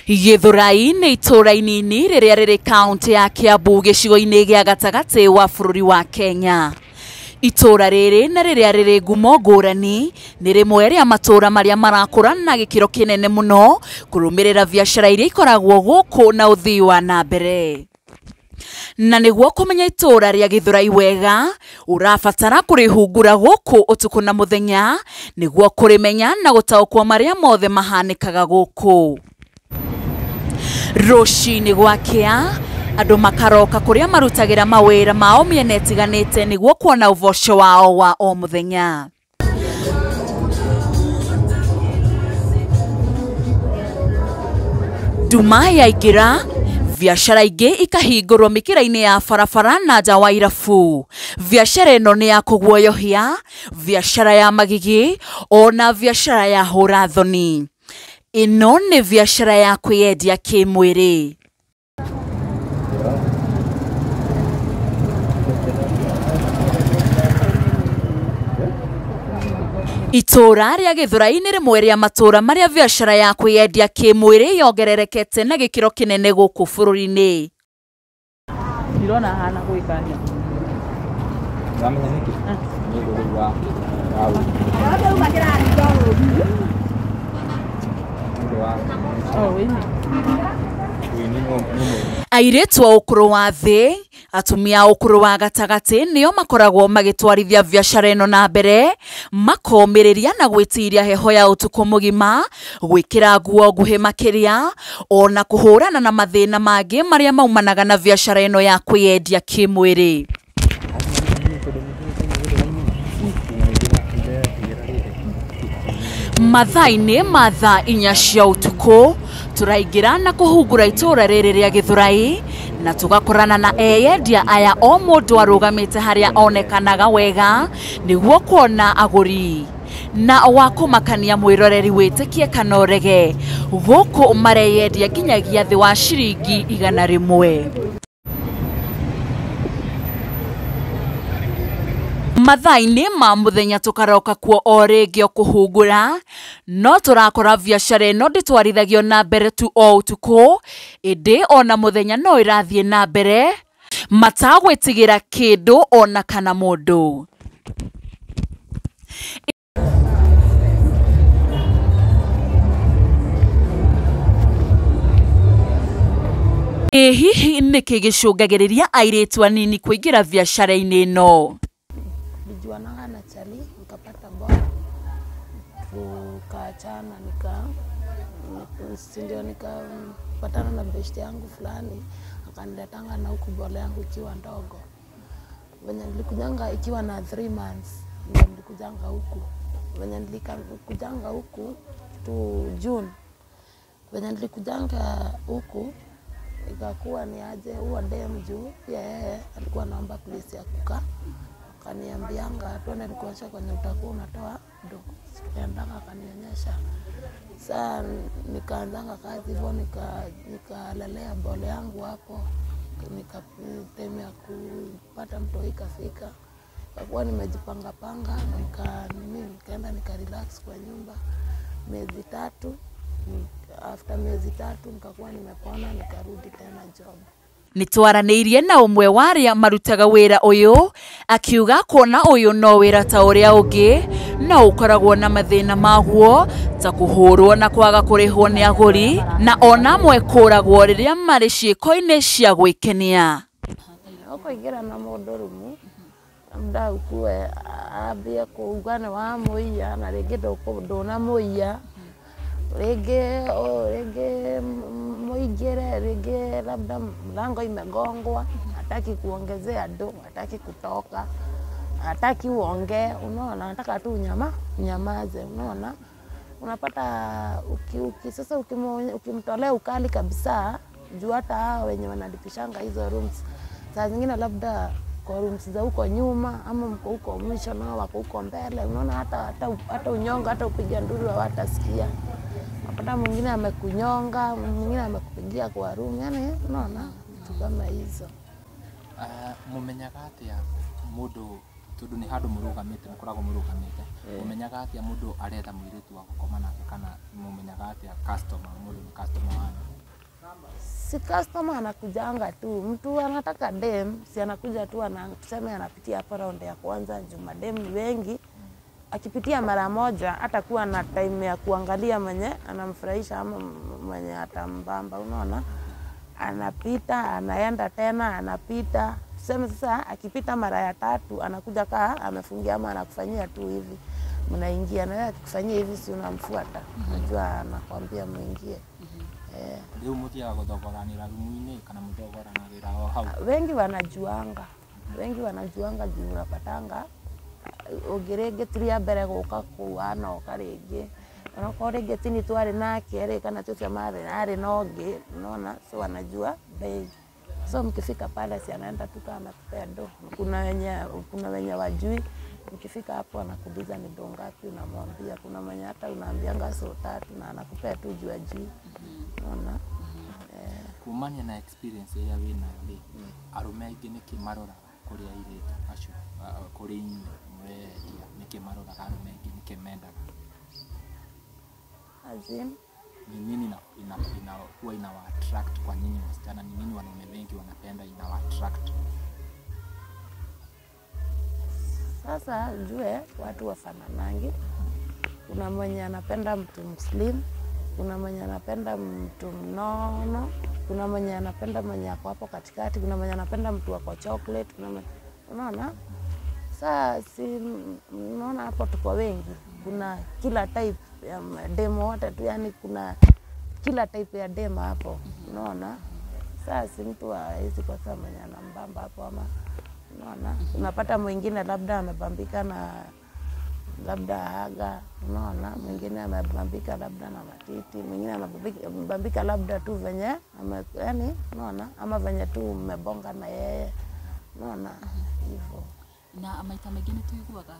Githurai nĩ itũũra inini rĩrĩa rĩrĩ kaunti ya Kiambu gĩcigo-inĩ gĩa gatagatĩ wa bũrũri wa Kenya. Itũũra rĩrĩ na rĩrĩa rĩrĩ ngumo ngũrani nĩ rĩmwe rĩa matũũra marĩa marakũra na gĩkĩro kĩnene mũno kũrũmĩrĩra biacara iria ikoragwo gũkũ na ũthii wa na mbere. Na nĩguo kũmenya itũũra rĩa Githurai wega, ũrabatara kũrĩhungura gũkũ ũtukũ na mũthenya nĩguo kũrĩmenya na gũtaũkwo marĩa mothe mahanĩkaga gũkũ. Rũcinĩ gwakĩa, andũ makaroka kũrĩa marutagĩra mawĩra mao mĩena ĩtiganĩte nĩguo kuona ũboco wao wa o mũthenya. Nduma yaingĩra, biacara ingĩ ikahingũrwo mĩkĩra-inĩ ya barabara na nja wa irabu. Biacara ĩno nĩ ya kũguoyohia, biacara ya magigi, ona biacara ya hũra thoni. Ĩno nĩ biacara ya kwĩyendia kĩmwĩrĩ. Itũũra rĩa Githurai nĩ rĩmwe rĩa matũũra marĩa biacara ya kwĩyendia kĩmwĩrĩ yongererekete na gĩkĩro kĩnene gũkũ bũrũri-inĩ. Ndirona hana gwĩkania. Ũramenya nĩkĩ? Nĩ ũndũ rĩu wa wĩini. Airĩtu a ũkũrũ wa thĩ, atumia a ũkũrũ wa gatagatĩ nĩo makoragwo magĩtwarithia biacara ĩno na mbere, makomĩrĩria na gwĩtiria heho ya ũtukũ mũgima, gwĩkĩra nguo nguhĩ makĩria, ona kũhũrana na mathĩna mangĩ marĩa maumanaga na biacara ĩno ya kwĩyendia kĩmwĩrĩ. Mathaa-inĩ ma thaa inya cia ũtukũ, tũraingĩra na kũhungura itũũra rĩrĩ rĩa Githurai na tũgakorana na eyendia aya o mũndũ arũgamĩte harĩa onekanaga wega nĩguo kuona agũri. Na wa kũmakania mwĩroreri wĩtĩkie kana ũrege, gũkũ mareyendia nginyagia thĩ wa ciringi 100. Mathaa-inĩ ma mũthenya tũkaroka kuo o rĩngĩ o kũhungura, no tũrakora biacara ĩno ndĩtwarithagio na mbere tu o ũtukũ, ĩndĩ ona mũthenya no ĩrathiĩ na mbere matagwĩtigĩra kĩndũ ona kana mũndũ. Ĩ hihi nĩkĩ gĩcũngagĩrĩria airĩtu anini kũingĩra biacara-inĩ ĩno? Tulijuananga na chali, nikapata ball, tukaachana, ndio nikapatana na best yangu fulani, akaniletanga na huku ball yangu ikiwa ndogo. Venye nilikujanga ikiwa na 3 months, ndio nilikujanga huku. Venye nilikujanga huku tu June. Venye nilikujanga huku ikakuwa ni aje huo dem juu pia yeye alikuwa anaomba place ya kukaa. Akaniambianga twende nikuonyeshe kwenye utakuwa unatoa do. Tukaendanga akanionyesha. Saa nikaanzanga kazi hivyo, nikalelea bole yangu hapo. Nikatemea kupata mtoi ikafika. Kwa kuwa nimejipanga panga, nikaenda nikarelax kwa nyumba miezi 3. After miezi 3 nikakuwa nimepona, nikarudi tena job. Nĩtwaranĩirie na ũmwe wa arĩa marutaga wĩra ũyũ akiuga kuona ũyũ no wĩra ta ũrĩa ũngĩ no ũkoragwo na mathĩna maguo ta kũhũrwo na kwaga kũrĩhwo nĩ agũri na ona amwe kũragwo rĩrĩa marĩ ciĩko-inĩ cia gwĩkenia. Ũkũingĩra na mũndũ rumu labda ukue ambie kuuga nĩ wamũiya na rĩngĩ ndũnamũiya, rĩngĩ muingire, rĩngĩ labda mlango imegongwa, hataki kuongezea do, hataki kutoka, hataki uongee, unaona, anataka tu unyamaze, unaona. Unapata sasa ukimtolea ukali kabisa, juu hata hao wenye wanalipishanga hizo rooms, saa zingine labda kwa rooms za huko nyuma ama mko huko mwisho nao wako huko mbele, unaona, hata unyonga, hata upiga nduru hawatasikia. Unapata mwingine amekunyonga, mwingine amekupigia kwa room, yani unaona vitu kama hizo. Mumenyaga atia mundu tondu ni handu murugamite, mukoragwo murugamite, mumenyaga atia mundu aretha muiritu wa gukoma nake kana mumenyaga atia customer, mundu ni customer wanyu? Si customer anakujanga tu, mtu anataka dem, si anakuja tu tuseme anapitia hapa round ya kwanza, juu madem ni wengi. Akipitia mara moja hatakuwa na time ya kuangalia mwenye anamfurahisha ama mwenye atambamba, unaona? Anapita, anaenda tena, anapita. Tuseme sasa akipita mara ya tatu anakuja kaa amefungia ama anakufanyia tu hivi. Mnaingia na yeye akikufanyia hivi si unamfuata. Unajua anakuambia muingie. Rĩu mũthiaga gũthogoranĩra rumu-inĩ kana mũthogoranagĩra o hau? Wengi wanajuanga. Wengi wanajuanga juu unapatanga ũngĩ rĩngĩ ti rĩa mbere gũka kũu anoka rĩngĩ. Onokorwo rĩngĩ ti ni twarĩ nake rĩ kana ti ũcio marĩ arĩ na ũngĩ, unaona, so wanajua bei. So mkifika pale si anaenda tu kama amekupea do. Kuna wenye wajui, mkifika hapo anakuuliza ni do ngapi, unamwambia. Kuna mwenye hata unaambianga so tatu na anakupea tu juu ajui. Unaona? Kumania na experience ĩrĩa wĩnayo rĩ, arũme aingĩ nĩkĩ maroraga kũrĩ airĩtu acio, kũrĩ inyuĩ mũrendia, nĩkĩ maroraga arũme aingĩ, nĩkĩ mendaga? As in? Ni nini huwa inawa attract kwa nyinyi wasichana? Ni nini wanaume wengi wanapenda inawa attract? Sasa ujue watu wafananangi. Kuna mwenye anapenda mtu mslim, kuna mwenye anapenda mtu mnono, kuna mwenye anapenda mwenye ako hapo katikati, kuna mwenye anapenda mtu ako chocolate, kuna mwenye, unaona? Saa si unaona hapo tuko wengi. Kuna kila type ya demo wote tu, yani kuna kila type ya demo hapo, unaona? Saa si mtu hawezi kosa mwenye anambamba hapo ama, unaona? Unapata mwingine labda amebambika na labda haga, unaona? Mwingine amebambika labda na matiti, mwingine amebambika labda tu venye yani, unaona? Ama venye tu mmebonga na yeye, unaona? Hivyo. Na maita maingĩ nĩ tũiguaga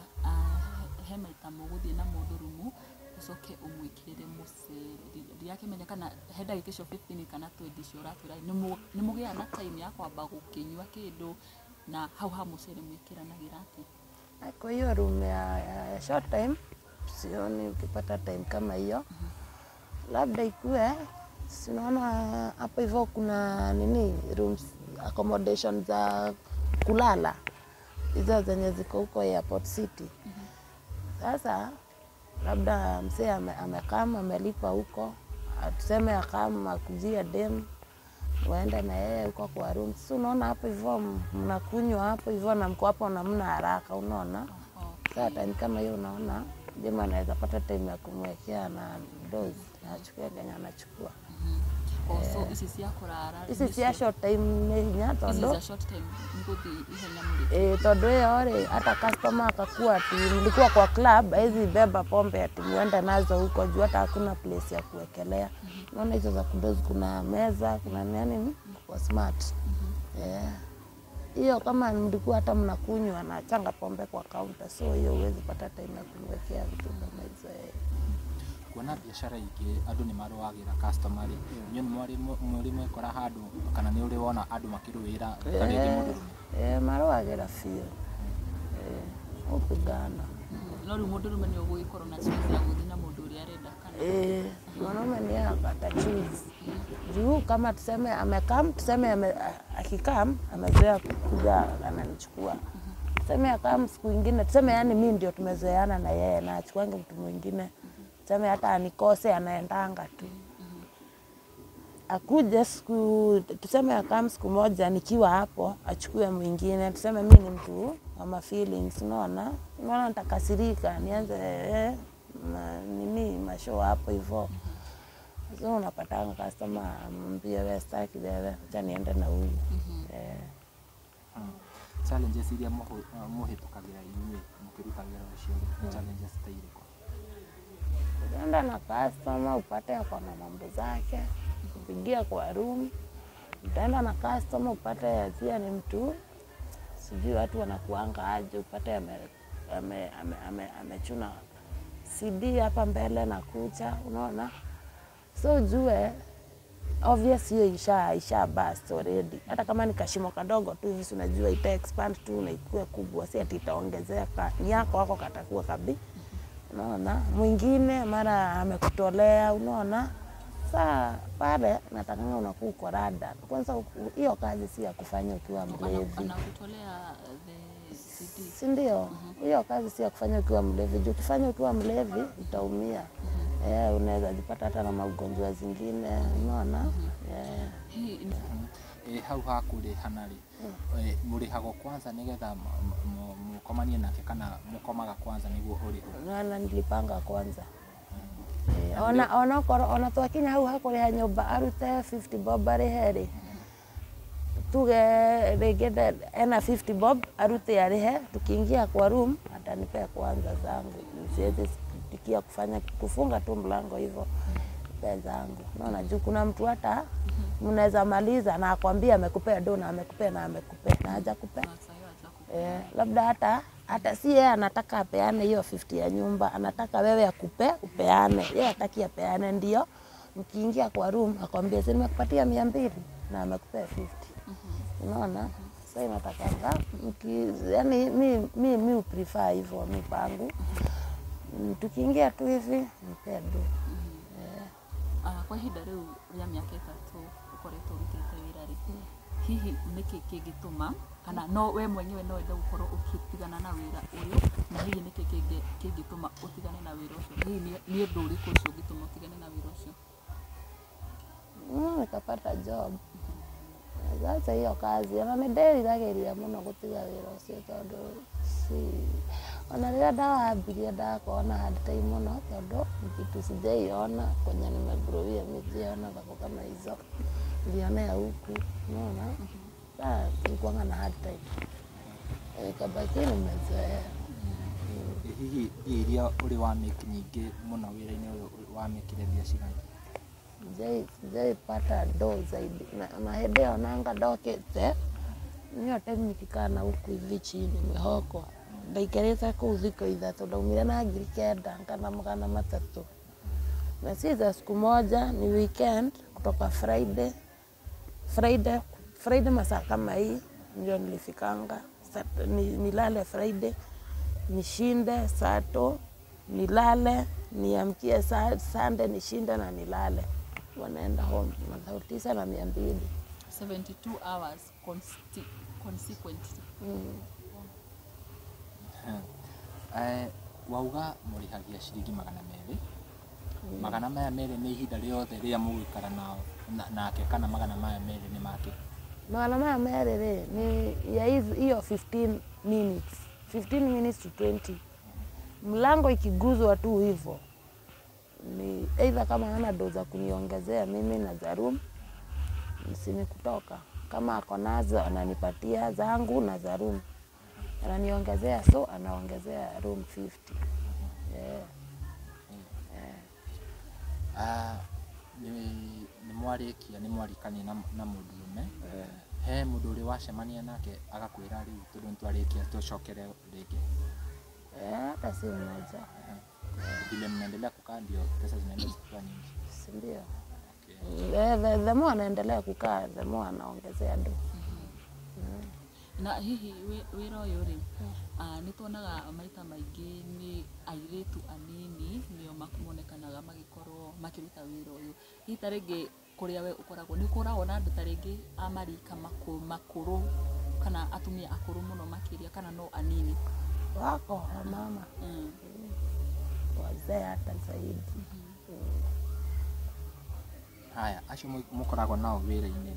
he maita mũgũthiĩ na mũndũ rumu ũcoke ũmwĩkĩrĩre mũcere. Ndirakĩmenya kana he ndagĩka icio 15 kana 20 icio ũratwĩra nĩ mũgĩaga na time ya kwamba gũkĩnyua kĩndũ na hau ha mũcere mwĩkĩranagĩra atĩa? Kwa hiyo room ya short time sioni ukipata time kama hiyo. Labda ikue, si unaona hapo hivyo kuna nini rooms accommodation za kulala hizo zenye ziko huko Airport City. Sasa labda msee amekama amelipa huko, tuseme akama akujia dem waende na yeye huko kwa room. Sasa unaona hapo hivyo mnakunywa hapo hivyo na mko hapo na mna haraka, unaona? Sasa time kama hiyo unaona dem anaweza pata time ya kumwekea na dose na achukue kenye anachukua. So ici cia kũrara Ici cia short time nĩ hinya ici tondũ cia short time nĩ gũthiĩ ihenya mũrĩ. Tondũ ĩyo rĩ hata customer akakuwa ati mlikuwa kwa club hawezi beba pombe ati muende nazo huko juu hata hakuna place ya kuwekelea. Unaona hizo za kudozi kuna meza, kuna nini kwa smart. Hiyo kama mlikuwa hata mnakunywa na changa pombe kwa counter, so hiyo huwezi pata time ya kumwekea vitu kama hizo. Kuona biashara ingĩ andũ nĩ marũagĩra customer rĩ, inyuĩ nĩ mũrĩ mwekora handũ kana nĩ ũrĩ wona andũ makĩrũĩra ta rĩngĩ mũndũrũme? Marũagĩra biũ. Hupigana. No rĩu mũndũrũme nĩ ũgũgĩkorwo na choice ya gũthiĩ na mũndũ ũrĩa arenda kana? Mwanaume ni ata choose. Juu kama tuseme amekam, tuseme akikam amezoea kuja ananichukua. Tuseme akam siku ingine, tuseme yani mimi ndio tumezoeana na yeye na achukuange mtu mwingine. Tuseme hata anikose anaendanga tu. Akuje siku, tuseme akam siku moja nikiwa hapo achukue mwingine. Tuseme mimi ni mtu wa ma feelings, unaona? Unaona nitakasirika, nianze nini mashow hapo hivyo. So unapatanga customer amwambie wewe sitaki wewe, acha niende na huyu. Challenges iria mũhĩtũkagĩra inyuĩ mũkĩruta wĩra ũcio rĩ, challenges ta irĩkũ? Ukienda na customer upate ako na mambo zake, kupigia kwa room. Utaenda na customer upate pia ni mtu sijui watu wanakuanga aje, upate amechuna CD hapa mbele na kucha, unaona? So ujue obvious hiyo isha burst already. Hata kama ni kashimo kadogo tu hivi, unajua ita expand tu na ikue kubwa, si ati itaongezeka. Ni yako wako katakuwa kabi. Unaona? Mwingine mara amekutolea, unaona? Saa pale natakanga unakuwa uko rada. Kwanza hiyo kazi si ya kufanya ukiwa mlevi. Anakutolea the CD. Si ndio? Hiyo kazi si ya kufanya ukiwa mlevi. Juu ukifanya ukiwa mlevi utaumia. Unaweza jipata hata na magonjwa zingine, unaona? Hii Hau ha kũrĩhana rĩ, mũrĩhagwo kwanza nĩgetha mũkomanie nake kana mũkomaga kwanza nĩguo ũrĩhwo? Na nilipanga kwanza. Ona korwo ona twakinya hau hakũrĩha nyũmba arute 50 bob arĩhe rĩ, tuge rĩngĩ ena 50 bob arute arĩhe, tukiingia kwa room atanipea kwanza zangu. Siwezi tikia kufanya kufunga tu mlango hivyo nipe zangu. Unaona, juu kuna mtu hata mnaweza maliza na akwambia amekupea do na amekupea na amekupea na hajakupea. Labda hata si yeye anataka apeane hiyo 50 ya nyumba, anataka wewe akupe upeane. Yeye hataki apeane, ndio mkiingia kwa room akwambia si nimekupatia 200 na amekupea 50. Unaona? Sasa inatakanga yani mi prefer hivyo mipango. Tukiingia tu hivi nipe do. Kwa ihinda rĩu rĩa mĩaka 3 ũkoretwo ũrutĩte wĩra rĩ, hihi nĩkĩ kĩngĩtũma kana no we mwenyewe no wende gũkorwo ũgĩtigana na wĩra ũyũ, na hihi nĩkĩ kĩngĩtũma ũtigane na wĩra ũcio? Hihi nĩ ũndũ ũrĩkũ ũcio ũngĩtũma ũtigane na wĩra ũcio? Nikapata job. Sasa hiyo kazi ona nĩndĩriragĩria mũno gũtiga wĩra ũcio tondũ si ona rĩrĩa ndawambirie ndakorwo na hard time mũno tondũ kitu sijaiona kwenye nimegrowia, mi sijaiona vako kama hizo, nilionea huku, unaona? Sasa nilikuwa na hard time, ikabaki nimezoea. Hihi mbia iria ũrĩ wa make nyingĩ mũno wĩra-inĩ ũyũ wamĩkire mbia cigana? Sijaipata do zaidi na hĩndĩ ĩyo nanga ndokĩte niyo time nikikaa na huku hivi chini mwĩhoko ndaikarĩte kũu thikũ 3 ndaumire na 9,000 kana 300 na si za siku moja, ni weekend kutoka Friday masaa kama hii ndio nilifikanga. Nilale Friday, nishinde Sato, nilale, niamkie Sunday nishinde na nilale. Wanaenda home 9,200. 72 hours consequently. Wauga mũrĩhagia ciringi 200. 200 nĩ ihinda rĩothe rĩrĩa mũgũikara nake kana 200 nĩ make? 200 rĩ ni ya hiyo 15 minutes. 15 minutes to 20. Mlango ikiguzwa tu hivyo ni either kama hana doza kuniongezea mimi na za room msini kutoka, kama ako nazo ananipatia zangu na za room ananiongezea, so anaongezea room 50. Ni mwarĩkia nĩ mwarikania na mũndũrũme, he mũndũ ũrĩ wacemania nake agakwĩra rĩu tondũ nĩtwarĩkia tũcokere rĩngĩ? Hata si mmoja. Vile mnaendelea kukaa ndio pesa zinaenda zikiwa nyingi, si ndio? The more anaendelea kukaa the more anaongezea do. Na hihi wĩra ũyũ rĩ, nĩ tuonaga maita maingĩ nĩ airĩtu anini nĩo monekanaga magĩkorwo makĩruta wĩra ũyũ. Hihi ta rĩngĩ kũrĩa we ũkoragwo nĩ ũkoragwo na andũ ta rĩngĩ a marika makũrũ kana atumia akũrũ mũno makĩria kana no anini? Wako wamama wazee hata zaidi. Haya, acio mũkoragwo nao wĩra-inĩ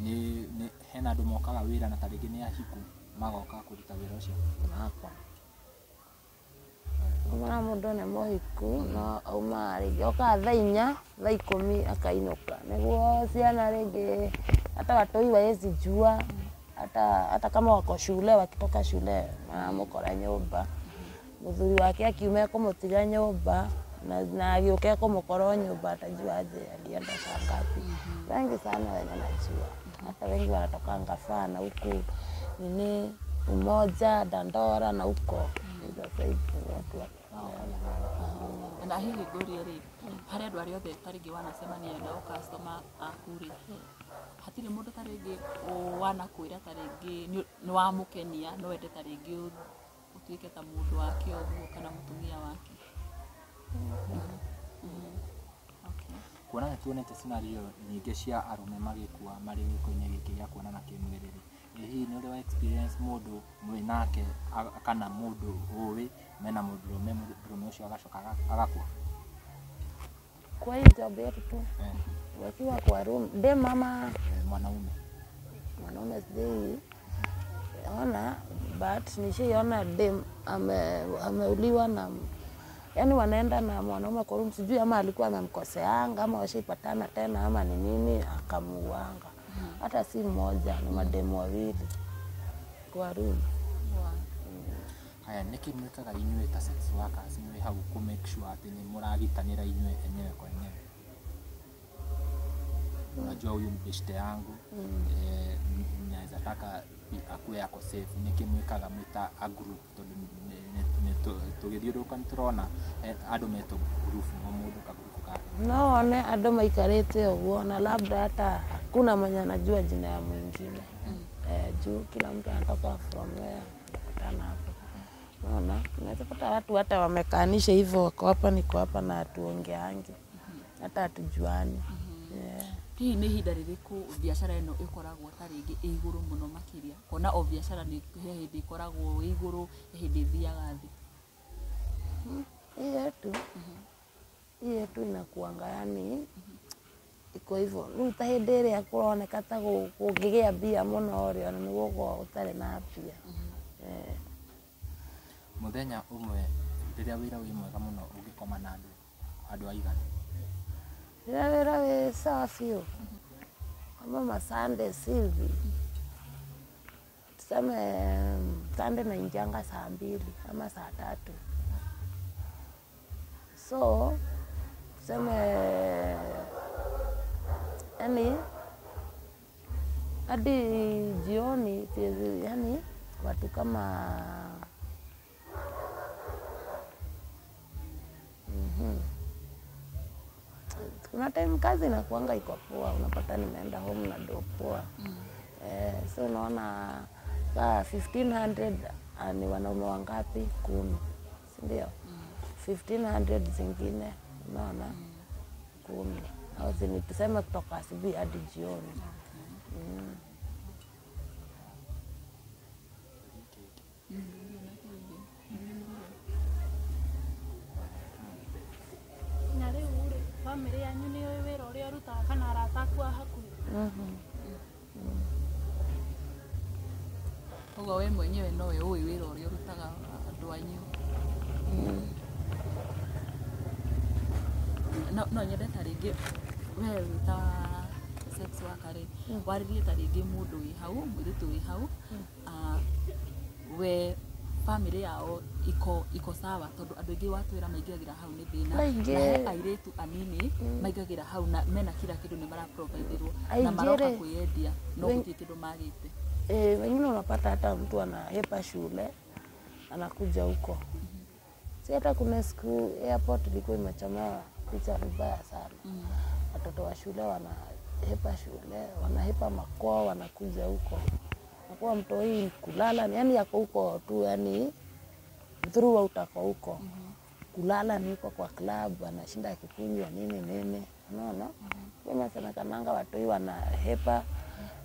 rĩ, nĩ hena andũ mokaga wĩra na ta rĩngĩ nĩ ahiku magoka kũruta wĩra ũcio? Wako Mwana mũndũ nĩ mũhiku no auma rĩngĩ okaga thaa 4 thaa 10 akainũka nĩguo ciana rĩngĩ hata watoi waezi jua, hata kama wako shule wakitoka shule maramũkora nyũmba, mũthuri wake akiuma ekũmũtiga nyũmba na agĩũka ekũmũkora o nyũmba atajua aje alienda saa ngapi. Wengi sana wenye najua, hata wengi wanatokanga sana huku nini Umoja, Dandora na huko hizo side watu wa Na hihi ngũrie rĩ, harĩ andũ arĩa othe ta rĩngĩ wanacemania nao customer aku rĩ, hatirĩ mũndũ ta rĩngĩ wanakwĩra ta rĩngĩ nĩ wamũkenia no wende ta rĩngĩ ũtuĩke ta mũndũ wake ũguo kana mũtumia wake? Okay. Kuona nĩ tuonete scenario nyingĩ cia arũme magĩkua marĩ gĩko-inĩ gĩkĩ gĩa kuonana kĩmwĩrĩ rĩ, ĩ hihi nĩ ũrĩ wa experience mũndũ mwĩ nake kana mũndũ ũĩ mena mũndũrũme, mũndũrũme ũcio agacoka agakua? Kwa hii job yetu tu wakiwa kwa room de mama mwanaume mwanaume sijai ona, but nishaiona dem ameuliwa na, yani wanaenda na mwanaume kwa room, sijui ama alikuwa amemkoseanga ama washaipatana tena ama ni nini akamuuanga. Hata si mmoja, ni mademu wawili kwa room. Haya, nĩkĩ mwĩkaga inyuĩ ta sex workers mwĩ hau kũ make sure atĩ nĩ mũragitanĩra inyuĩ enyewe kwa enyewe? Unajua huyu mbeshte yangu naweza taka akuwe ako safe. Nĩkĩ mwĩkaga mwĩ ta a group? Tondũ tũgĩthiũrũrũka nĩ tũrona andũ metwo group, o mũndũ kagurubu kake. No one andũ maikarĩte ũguo na labda hata hakuna mwenye anajua jina ya mwingine. Juu kila mtu anatoka from where, kutana hapo. Unaona, unaweza pata watu hata wamekaanisha hivyo, wako hapa niko hapa na hatuongeangi, hata hatujuani. Hihi nĩ ihinda rĩrĩkũ biacara ĩno ĩkoragwo ta rĩngĩ ĩ igũrũ mũno makĩria? Kuona o biacara nĩ he hĩndĩ ĩkoragwo ĩ igũrũ, he hĩndĩ ĩthiaga thĩ. Hii yetu inakuanga yani iko hivyo. Rĩu ta hĩndĩ ĩrĩa kũroneka ta kũngĩgĩa mbia mũno rĩ, ona nĩ gũkorwo gũtarĩ na mbia. Mũthenya ũmwe rĩrĩa wĩra wĩ mwega mũno ũngĩkoma na andũ aigana? Rĩrĩa wĩra wĩ sawa biũ, kama masande hivi, tuseme Sunday naingianga saa 2 ama saa 3. So tuseme yani hadi jioni siwezi, yani watu kama kuna time kazi inakuanga iko poa, unapata nimeenda home na do poa. So unaona saa 1500 ni wanaume wangapi? 10, si ndio? 1500 zingine unaona 10. Au zini tuseme kutoka asubuhi hadi jioni. Na rĩu rĩ, bamĩrĩ yanyu nĩ yũĩ wĩra ũrĩa ũrutaga kana arata aku a hakuhĩ? Koguo we mwenyewe nowe ũĩ wĩra ũrĩa ũrutaga andũ anyu. No nyende ta rĩngĩ we wĩ ta sex worker rĩ, warĩrie ta rĩngĩ mũndũ wĩ hau, mũirĩtu wĩ hau, we family yao iko sawa, tondũ andũ aingĩ watwĩra maingĩragĩra hau nĩ thĩna. Maingĩ. Na he airĩtu anini maingagĩra hau na mena kila kĩndũ nĩ maraprovidirwo na maroka Aingĩ rĩ, kwĩyendia no gũtirĩ kĩndũ magĩte. Wengine unapata hata mtu anahepa shule anakuja huko. Si hata kuna siku airport ilikuwa imechomewa picha vibaya sana. Watoto wa shule wanahepa shule, wanahepa makwao, wanakuja huko. Nakuwa mtoi kulala, yani yako huko tu, yani throughout ako huko. Kulala ni huko kwa club, anashinda akikunywa nini nini. Unaona? Kwa inasemekananga watoi wanahepa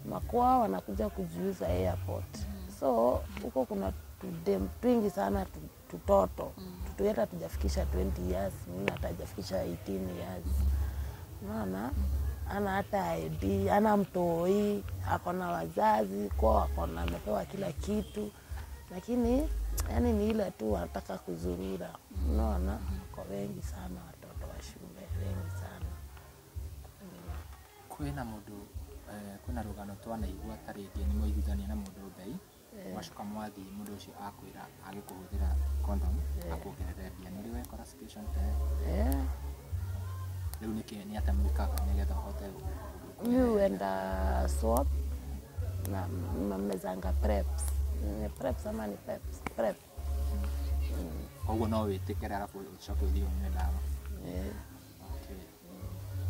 makwao, wanakuja kujiuza airport. So huko kuna tudem twingi sana tutoto. Tutu hata tujafikisha 20 years, mwingine hata hajafikisha 18 years. Unaona? Ana hata ID, ana mtoi, ako na wazazi, kwao ako na amepewa kila kitu. Lakini yani ni ile tu wanataka kuzurura. Unaona? Kwa wengi sana watoto wa shule, wengi sana. Kwĩna mũndũ kwĩna rũgano twanaigua ta rĩngĩ nĩ mwaiguithania na mũndũ mbei, mwacoka mwathiĩ mũndũ ũcio akwĩra age kũhũthĩra condom akuongerere mbia. Nĩ ũrĩ wekora situation ta ĩyo? Rĩu nĩkĩ nĩ atĩa mwĩkaga nĩgetha ũhote Mi huenda swap na mamezanga preps. Ni preps ama ni peps? Prep. Koguo no wĩtĩkĩre arabu ũcoke ũthiĩ ũnyue ndawa? Okay.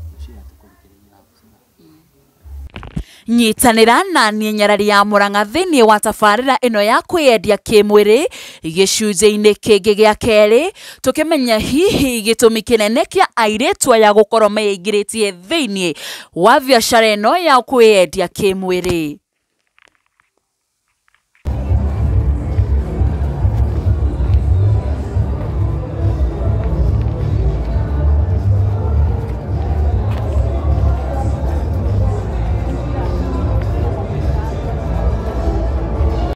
Ngwĩciria tũkũrĩkĩrĩria hau, si ndio? Nyitanĩra na niĩ Nyarari ya Mũrang'a thĩinĩ wa tabarĩra ĩno ya kwĩyendia kĩmwĩrĩ gĩcunjĩ-inĩ kĩngĩ gĩa kerĩ, tũkĩmenya hihi gĩtũmi kĩnene kĩa airĩtu aya gũkorwo meingĩrĩtie thĩinĩ wa biacara ĩno ya kwĩyendia kĩmwĩrĩ.